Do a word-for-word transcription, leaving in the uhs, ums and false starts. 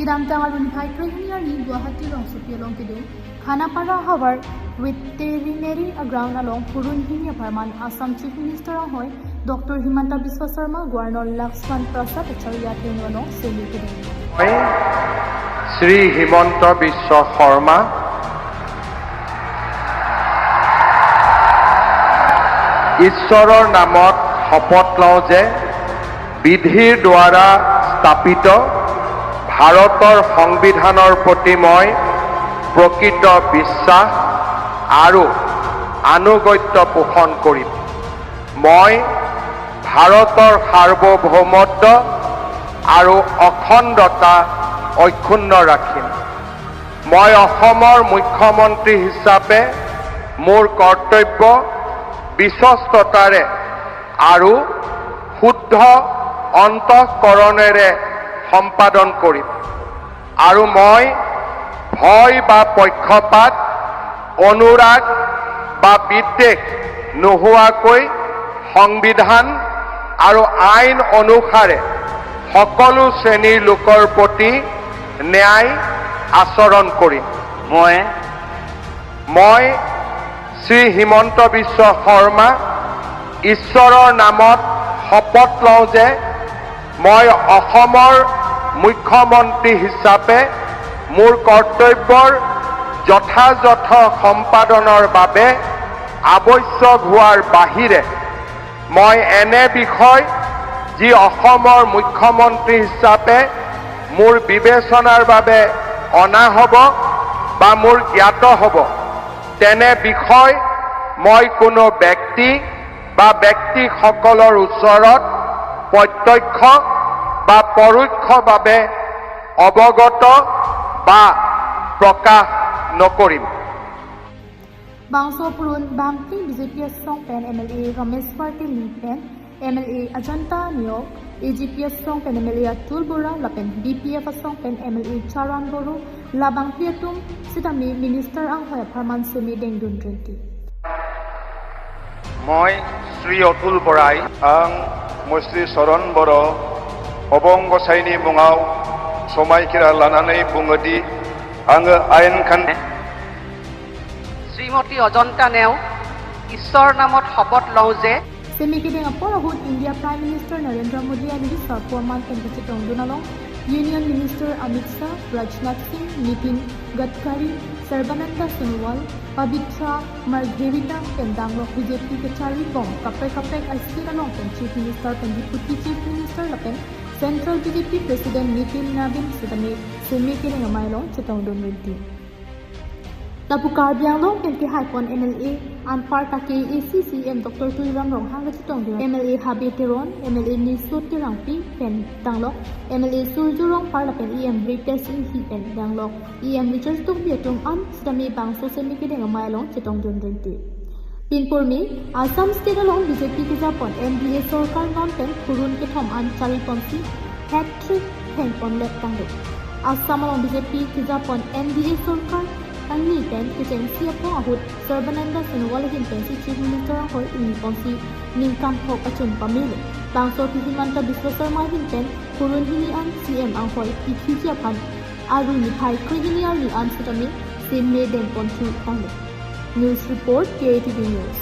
Tangtang arni phai krehini arni Guwahati rongsopi along kedun Khanapara havar veterinary ground along purun hini apharman Assam Chief Minister anghoi Doctor Himanta Biswa Sarma, Governor Laxman Prasad Acharya ateng along semi kedun. মই শ্ৰী হিমন্ত বিশ্ব শৰ্মা ঈশ্বৰৰ নামত শপত লওঁ যে বিধিৰ দ্বাৰা স্থাপিত ভাৰতৰ সংবিধানৰ প্ৰতি মই প্ৰকৃত বিশ্বাস আৰু আনুগত্য পোষণ কৰিম। মই ভাৰতৰ সাৰ্বভৌমত্ব আৰু অখণ্ডতা অক্ষুণ্ণ ৰাখিম। মই অসমৰ মুখ্যমন্ত্ৰী হিচাপে মোৰ কৰ্তব্য বিশ্বস্ততাৰে আৰু শুদ্ধ অন্তঃকৰণেৰে সম্পাদন কৰিম আৰু মই ভয় বা পক্ষপাত, অনুৰাগ বা বিদ্বেষ নোহোৱাকৈ সংবিধান আৰু আইন অনুসাৰে সকলো শ্ৰেণীৰ লোকৰ প্ৰতি ন্যায় আচৰণ কৰিম। মই মই শ্ৰী হিমন্ত বিশ্ব শৰ্মা ঈশ্বৰৰ নামত শপত লওঁ যে মই অসমৰ মুখ্যমন্ত্ৰী হিচাপে মোৰ কৰ্তব্যৰ যথাযথ সম্পাদনৰ বাবে আৱশ্যক হোৱাৰ বাহিৰে মই এনে বিষয় যি অসমৰ মুখ্যমন্ত্ৰী হিচাপে মোৰ বিবেচনাৰ বাবে অনা হ'ব বা মোৰ জ্ঞাত হ'ব, তেনে বিষয় মই কোনো ব্যক্তি বা ব্যক্তিসকলৰ ওচৰত প্ৰত্যক্ষ বা পৰোক্ষভাৱে অৱগত বা প্ৰকাশ নকৰিম। Bangso purun bangphi BJP asong pen MLA Ramesh Patil pen MLA Ajanta Neok, AGP asong pen MLA Atul Bora lapen BPF asong pen MLA Charan Boro, labangphi atum sitame minister anghoi apharman semi dengdun renti. Moi Sri Atul Borai. Ang Moi Sri Soron Boro, Obong Gosaini Mungau, Somai Kira Lananai Bungadi, ang ain kan. Shrimati অজন্তা নেওগ, ঈশ্বৰৰ নামত শপত লওঁ যে Semi kedeng apor ahut India Prime Minister Narendra Modi aridisar apharman pen kachetongdun along Union Minister Amit Shah, Rajnath Singh, Nitin Gadkari, Sarbananda Sonowal, Pabitra Margherita pen danglok BJP kachari bom kaprek kaprek a-state along pen Chief Minister pen Deputy Chief Minister lapen Central BJP President Nitin Nabin sitame semi kedeng amei along chetongdun renti. Lapu Karbi Anglong pen kehaipon MLA anparta KAAC CEM Doctor Tuliram Ronghang kachetongdun MLA Habe Teron, MLA Niso Terangpi pen danglok, MLA Surjya Rongphar lapen EM Ritesh Enghi pen danglok, EM Richard Tokbi atum an sitame bangso semi kedeng amei along chetongdun renti. Pinpur me, Assam State along BJP kejapon NDA sorkar non pen purun kethom an chariponsi hat-trick thengponlek tanglo. Assam along BJP kejapon NDA sorkar kangni pen kechengsi apong ahut Sarbananda Sonowal ahin pensi Chief Minister anghoi ingniponsi ningkan thok achun pamelo. Bangso ke Himanta Biswa Sarma ahin pen purun hini an CEM anghoi pikiji aphan arni phai krehini arni an sitame semi dengponthu tanglo. News report, KATV News.